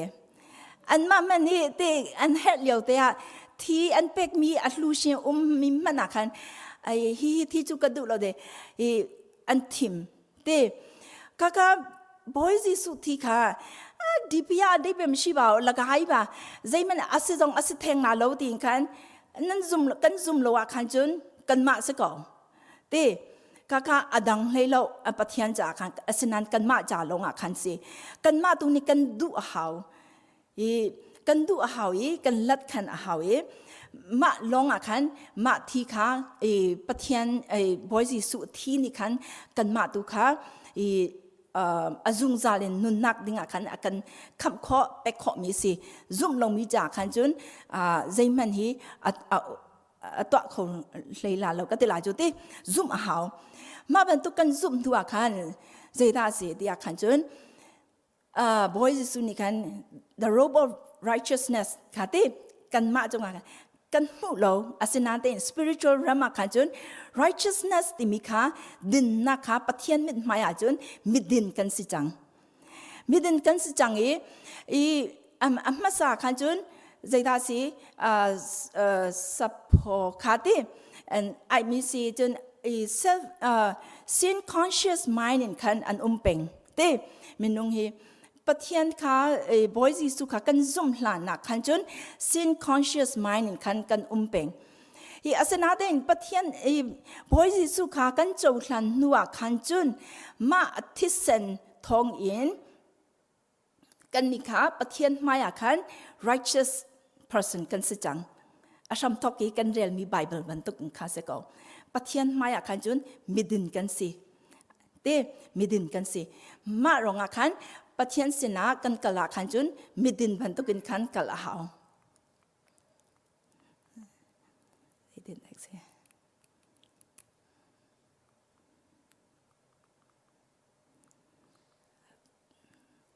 an mah man hi te an herh lio te ah thi an pek mi a hlu sin um mi man ah khan ai hi thi chu ka duh lo de i an thim te kaka Bawi Jesuh thi kha DPR dei pe shi ba lagai ba zeiman ase zong ase theng na lo tin khan nan zum kan zum lo ah khan cun kan mah se ko te kaka adang hlei lo a Pathian ca khan asinan kan mah ca lawng ah khan si kan mah tu nih kan duh a hau i kan duh a hau i kan lat khan a hau i mah lawng ah khan mah thi kha i Pathian Bawi Jesuh thi nih khan kanmah tu kha i a zungzal in nunnak ding ah khan a kan khamh khawh pek khawh mi si zumh lomi ca khan cun zeihmanh hi a tuah kho hlei la lo ka ti lai cu ti zumh a hau mah bantuk kan zumh hnu ah khan zeidah a si tiah khan cun Bawi Jesuh nih khan the robe of righteousness kha ti kanmah cungah kan hmuh lo asinain spiritual ram ah khan cun righteousness timi kha dinnak kha Pathian mithmai ah cun midin kan si cang midin kan si cang i i a hmasa khan cun zeidah si sapho kha ti and ai mi si cun i self sin conscious mind in khan an um peng te minung hi Pathian kha Bawi Jesuh kha kan zumh hlannak khan cun sin conscious mind in khan kan um peng hi asinain Pathian Bawi Jesuh kha kan cohlan hnu ah khan cun mah thisen thawng in kan nih kha Pathian hmai ah khan righteous person kan si cang a hramthok i kan relmi Bible bantuk in kha si ko Pathian hmai ah khan cun midin kan si te midin kan si mah rongah khan Pathian sinah kan kal ah khan cun midin bantukin khan kal a hau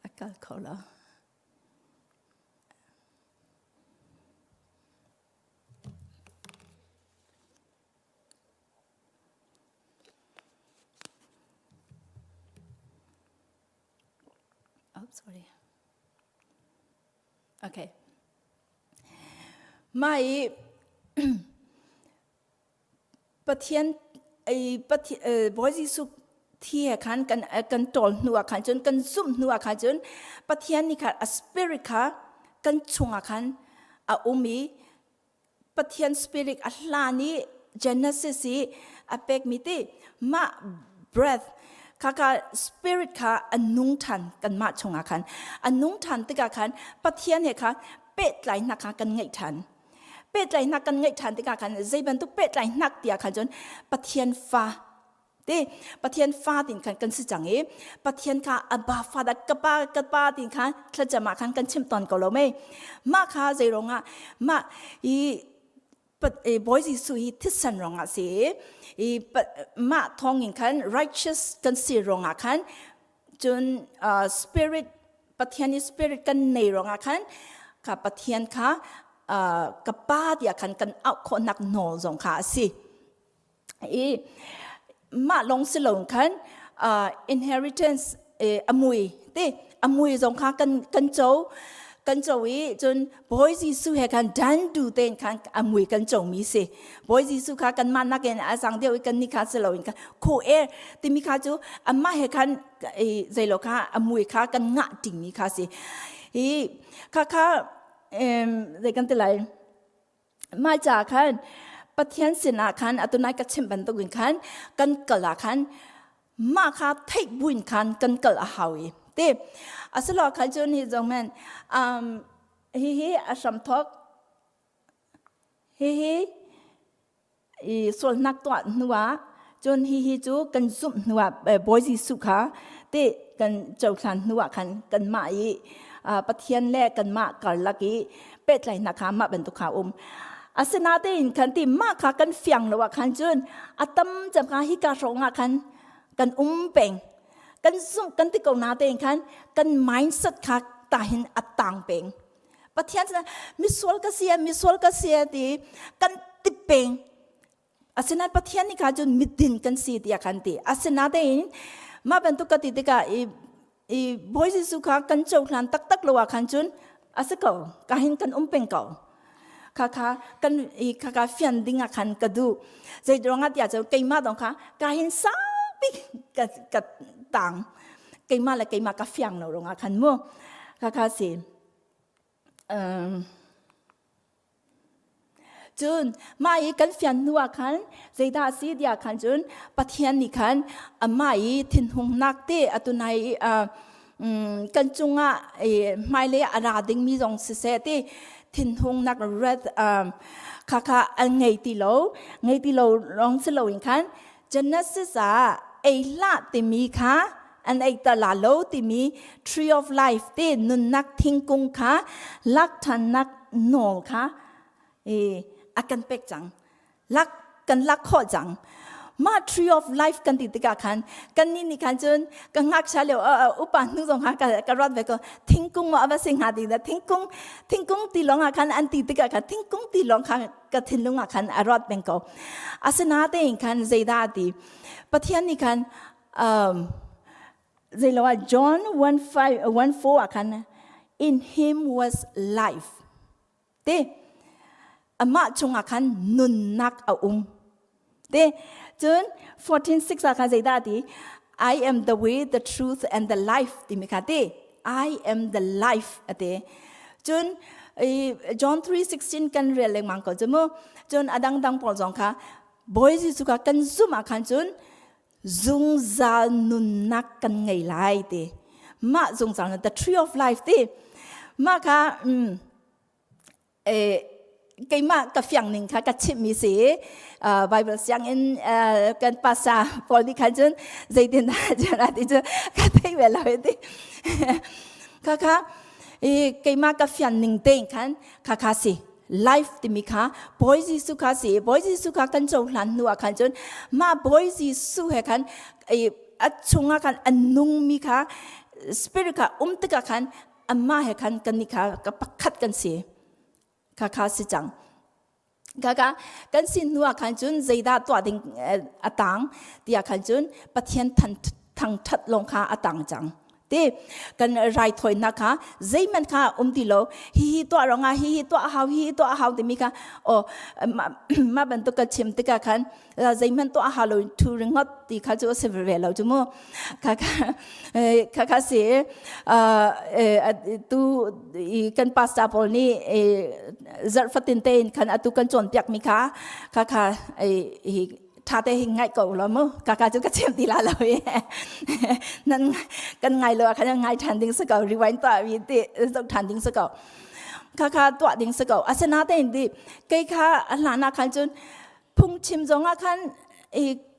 A kal kho lo. Sorry. Okay. Mah i Pathian i Pathian Bawi Jesuh thi he khan kan kan ṭawl hnu ah khan cun kan zumh hnu ah khan cun Pathian nih khan a spirit kha kan chungah khan a um i Pathian spirit a hlan i Genesis i a pekmi ti mah breath kha kha spirit kha a nung ṭhan kanmah chungah khan a nung ṭhan tikah khan Pathian he kha pehtlaihnak kha kan ngeih ṭhan pehtlaihnak kan ngeih ṭhan tikah khan zei bantuk pehtlaihnak tiah khan cun Pathian fa te Pathian fa tin khan kan si cang i Pathian kha Abba Father ka pa ka pa tin khan thlacam ah khan kan chim tawn ko lo mei mah kha zei ruangah mah i Bawi Jesuh hi thisen ruangah si i mah thawngin khan righteous kan si ruangah khan cun spirit Pathian i spirit kan nei ruangah khan kha Pathian kha ka pa tiah khan kan auh khawhnak nawl zong kha a si. I mah lawng si lo khan inheritance a mui te a mui zong kha kan kan co kan co i cun Bawi Jesuh he khan dan du tein khan a mui kan co mi si Bawi Jesuh kha kan mah nakin a sang deuh i kan ni kha si lo in kha khu er timi kha cu amah he khan zeilo kha a mui kha kan ngah ṭingmi kha si hi kha kha zei kan ti lai mah ca khan Pathian sinah khan atunai ka chimh bantukin khan kan kal ah khan mah kha theih buin khan kan kal a hau i ti asilo khan cun hi zong men um, hi hi a hramthok hi hi i sualnak tuah hnuah cun hihi cu kan zumh hnuah Bawi Jesuh kha te kan cohlan hnuah khan kanmah i Pathian le kanmah karlak i pehtlaihnak kha mah bantuk kha um asinain khan ti mah kha kan fiang lo ah khan cun a tam cem kha hika hrawng ah khan kan um peng kan zumh kan ti ko na tein khan kan mindset kha tahin a tang peng Pathian cu misual ka si misual ka si ti kan ti peng. Asinain Pathian nih kha cun midin kan si tiah kan ti. Asinain mah bantuk ka ti tikah i i Bawi Jesuh kha kan cohlan taktak lo ah khan cun a si ko. Ka hin kan um peng ko. Kha kha kan i kha kha fian ding ah khan ka duh. Zei ruangah tiah cun keimah dong kha ka hin saupi ka ka tang. Keimah le keimah ka fiang lo ruangah khan mu. Kha kha si. Cun mah i kan fian hnu ah khan zeidah a si tiah khan cun Pathian nih khan amah i thinhungnak te atu nai i kan cungah hmailei a ra dingmi zong siseh ti thinhungnak wrath kha kha an ngei ti lo ngei ti lo lawng si loin khan Genesis ah ei hlah timi kha an ei ta la lo timi tree of life te nunnak thingkung kha lak ṭhannak nawl kha e a kan pek cang lak kan lak khawh cang mah tree of life kan ti tikah khan kan nih nih khan cun ka ngakchia lio upa hnu zong kha ka ruat ve ko thingkung maw ava si hnga ti da thingkung thingkung ti lawng ah khan an ti tikah khan thingkung ti lawng kha ka thinlung ah khan a ruat peng ko asinatein khan zeidah ti Pathian nih khan um, zeilo ah John 1 5 1 4 ah khan in him was life te amah chungah khan nunnak a um te cun 14:6 ah khan zeidah ti I am the way the truth and the life timi kha te I am the life ate cun John 3:16 kan rel lengmang ko cu mu cun adang dang pawl zong kha Bawi Jesuh kha kan zumh ah khan cun zungzal nunnak kan ngei lai ti mah zungzal the tree of life ti mah kha um, keimah ka fiang ning kha ka chimhmi si Bible sianginn kan pasa pawl nih khan cun zeitin dah cun ti cu ka thei ve lo ti kha kha keimah ka fian ning tein khan kha kha si life timi kha Bawi Jesuh kha si Bawi Jesuh kha kan cohlan hnu ah khan cun mah Bawi Jesuh he khan a chungah khan a nungmi kha spirit kha um tikah khan amah he khan kan nih kha ka pakhat kan si kha kha si cang kha kha kan sin hnu ah khan cun zeidah tuah ding a tang tiah khan cun Pathian thangthat lawng kha a tang cang. Te kan raithawinak kha zeihmanh kha um ti lo. Hi hi tuah rongah hi hi tuah hau, hi hi tuah hau timi kha o mah bantuk ka chim tikah khan zeihmanh tuah hau lo thu ringot ti kha cu a si ve lo cu mu. Kha kha kha si tu kan pastor pawl nih zarh fatin tein khan atu kan cawnpiak mi kha kha kha hi tha te hi ngai ko lo mu kaka cu ka chim ti la lo i nan kan ngai lo khan ngai than ding si ko rewind tuah mi ti zoh than ding si ko kha kha tuah ding si ko asina tein ti kei kha a hlan ah khan cun phungchim zong ah khan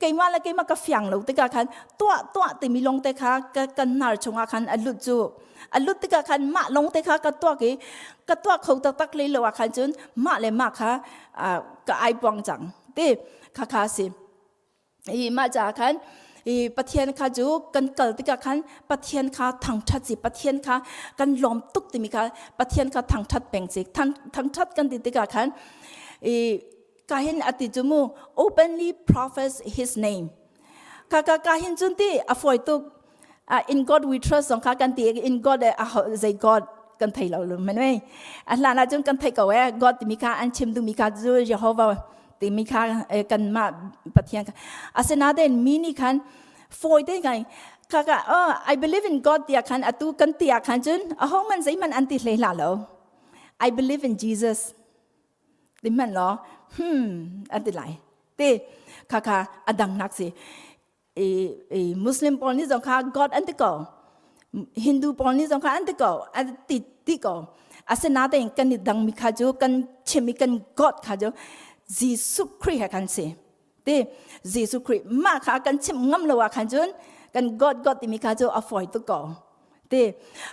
keimah le keimah ka fiang lo tikah khan tuah tuah timi lawng te kha ka kan hnar chungah khan a lut cu a lut tikah khan mah lawng te kha ka tuak i ka tuah kho taktak lei lo ah khan cun mah le mah kha ka ai puang cang ti kha kha si i mah caah khan i Pathian kha cu kan kal tikah khan Pathian kha thangṭhat si Pathian kha kan lawm tuk timi kha Pathian kha thangṭhat peng si thangṭhat kan ti tikah khan i kahin ati cu mu openly profess his name ka ka kahin cun ti a fawi tuk in God we trust zong kha kan ti in God zei God kan thei lo lu men wei a hlan ah cun kan thei ko e God timi kha an chim duhmi kha cu Jehovah timi kha kan mah Pathian kha asinain mi nih khan fawi te ngai kha ka oh I believe in God tiah khan atu kan ti ah khan cun aho man zeihmanh an ti hlei hlah lo I believe in Jesus ti hmanh law hmm an ti lai ti kha kha a dang nak si i Muslim pawl nih zong kha God an ti ko Hindu pawl nih zong kha an ti ko an ti ti ko asinain kan i dangmi kha cu kan chimmi kan God kha cu Jesuh Khrih he kan si ti Jesuh Khrih mah kha kan chim ngam lo ah khan cun kan God God timi kha cu a fawi tuk ko ti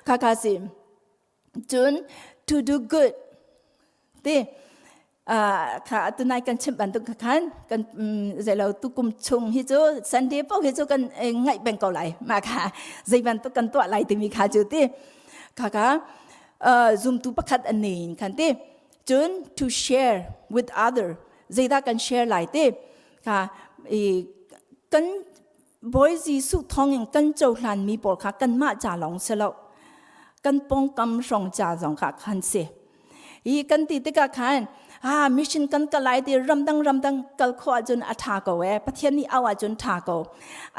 kha kha si cun to do good ti kha tunai kan chim bantuk khan kan zeilo tukum chung hi cu Sunday paoh hi cu kan ngaih peng ko lai mah kha zei bantuk kan tuah lai timi kha cu ti kha kha zumtu pakhat an nei in khan ti cun to share with other zeidah kan share lai ti kha i kan Bawi Jesuh thawngin kan cohlanmi pawl kha kanmah ca lawng si lo kan pawngkam hrawng ca zong kha khan si hi kan ti tikah khan ah mission kan kal lai ti ramdang ramdang kal khawh ahcun a ṭha ko e Pathian nih au ahcun ṭha ko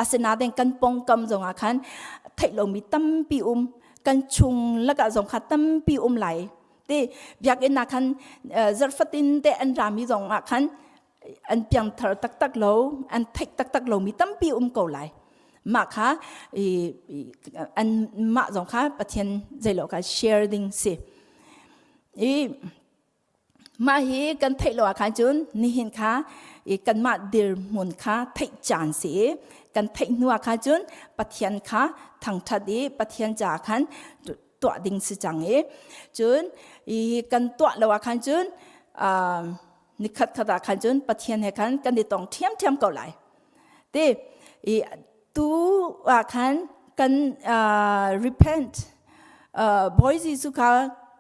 asinain kan pawngkam zong ah khan theih lomi tampi um kan chung lakah zong kha tampi um lai ti biakinn ah khan zarhfatin te an rami zong ah khan an piangthar taktak lo an theih taktak lomi tampi um ko lai mah kha an mah zong kha Pathian zeilo kha share ding si i mah hi kan theih lo ah khan cun nihin kha i kanmah dirhmun kha theih caan si i kan theih hnu ah khan cun Pathian kha thangthat i Pathian caah khan tuah ding si cang i cun i kan tuah lo ah khan cun nikhat khat ah khan cun Pathian he khan kan i tong ṭhiamṭhiam ko lai. Ti i tu ah khan kan repent Bawi Jesuh kha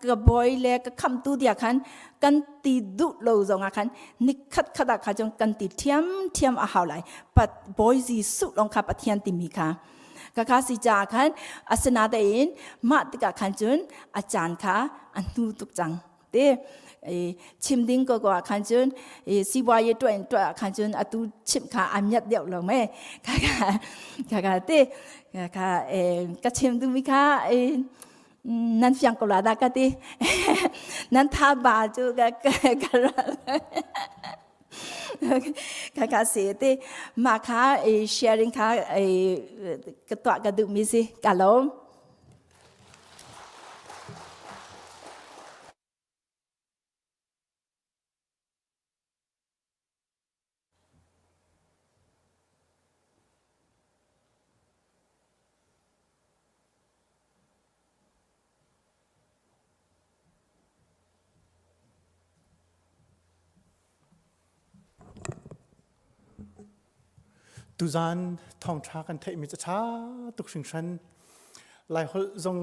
ka bawi le ka khamtu dia khan kan ti duh lo zong ah khan nikhat khat ah kha cun kan ti ṭhiamṭhiam a hau lai. Pat Bawi Jesuh lawng kha Pathian timi kha ka kha si caah khan asinain mah tikah khan cun a caan kha a hnu tuk cang. Te chim ding ko ko ah khan cun sibuai tuah tuah ah khan cun atu chimh kha a miat deuh lo me kha kha kha te kha ka chim duhmi kha nan fiang ko la da ka ti nan tha ba cu ka ka kha kha si te mah kha sharing kha ka tuah ka duhmi si ka lawm. Tuzaan thawngṭha kan theihmi cu ṭha tuk hringhran. Laiholh zong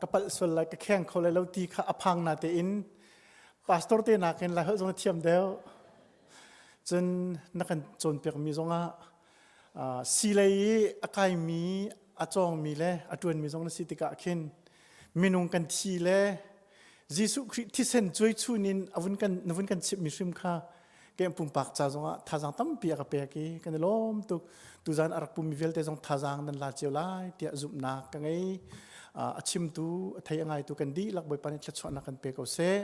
ka palh sual lai ka kheng kho lai lo ti kha a phang na tein pastor te nakin Laiholh zong na thiam deuh. Cun na kan cawnpiakmi zongah si lei i a kaimi a cawngmi le a ṭuanmi zong na si tikah khin minung kan thi le Jesuh Khrih thisen cuai chun in a vun kan na vun kan chimhmi hrim kha ke pumpak ca zongah thazaang tampi a ka pek i kan i lawm tuk. Tuzan a rak pummi vialte zong thazaang nan la cio lai tiah zumhnak ka ngei. A chimtu, a thei a ngaitu kan dihlak Bawipa nih thluachuahnak kan pe ko seh.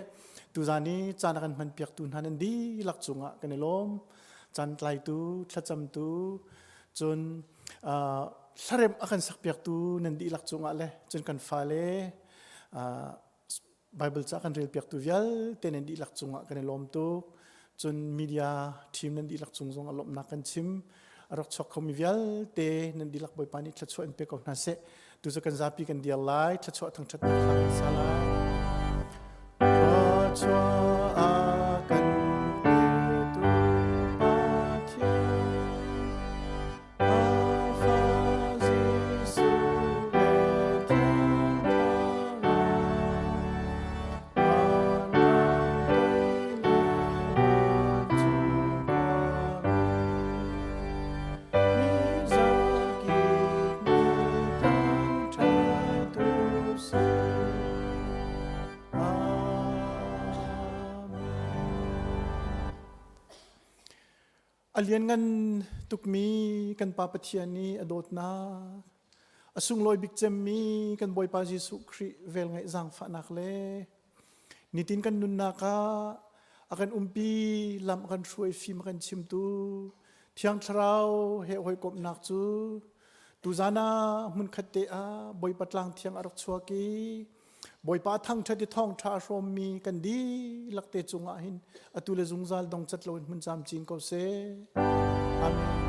Tuzan i caan a kan hmanpiaktu hna nan dihlak cungah kan i lawm. Caan tlaitu, thlacamtu, cun hlaremh a kan sakpiaktu nan dihlak cungah le cun kan fale Bible ca kan relpiaktu vialte nan dihlak cungah kan i lawm tuk. Cun media team nan dihlak cung zong a lawmhnak kan chim. A rak chuak khomi vialte nan dihlak Bawipa nih thluachuah in pe ko hna seh. Tu cu kan zapi kan dir lai, thluachuah thangṭhatnak hla kan sa lai. Thluachuah a kan petu Pathian, Alpha Jesuh le Thiang Thlarau, vanram toi le vancung khuami, mi zakip nih thangṭhat u sih. Amen. A lianngan tukmi kan Pa Pathian nih a dawtnak, a sunglawi bik cemmi kan Bawipa Jesuh Khrih velngeih zaangfahnak le nitin kan nunnak ah a kan umpi, lam a kan hruai, fim a kan chimtu Thiang Thlarau he hawikomhnak cu tuzan ah hmunkhat te ah Bawipa tlang thiang a rak chuak i Bawipa thangṭhat i thawngṭha a hrawmmi kan dihlak te cungah hin atu le zungzal dong cat loin hmun camcin ko seh. Amen.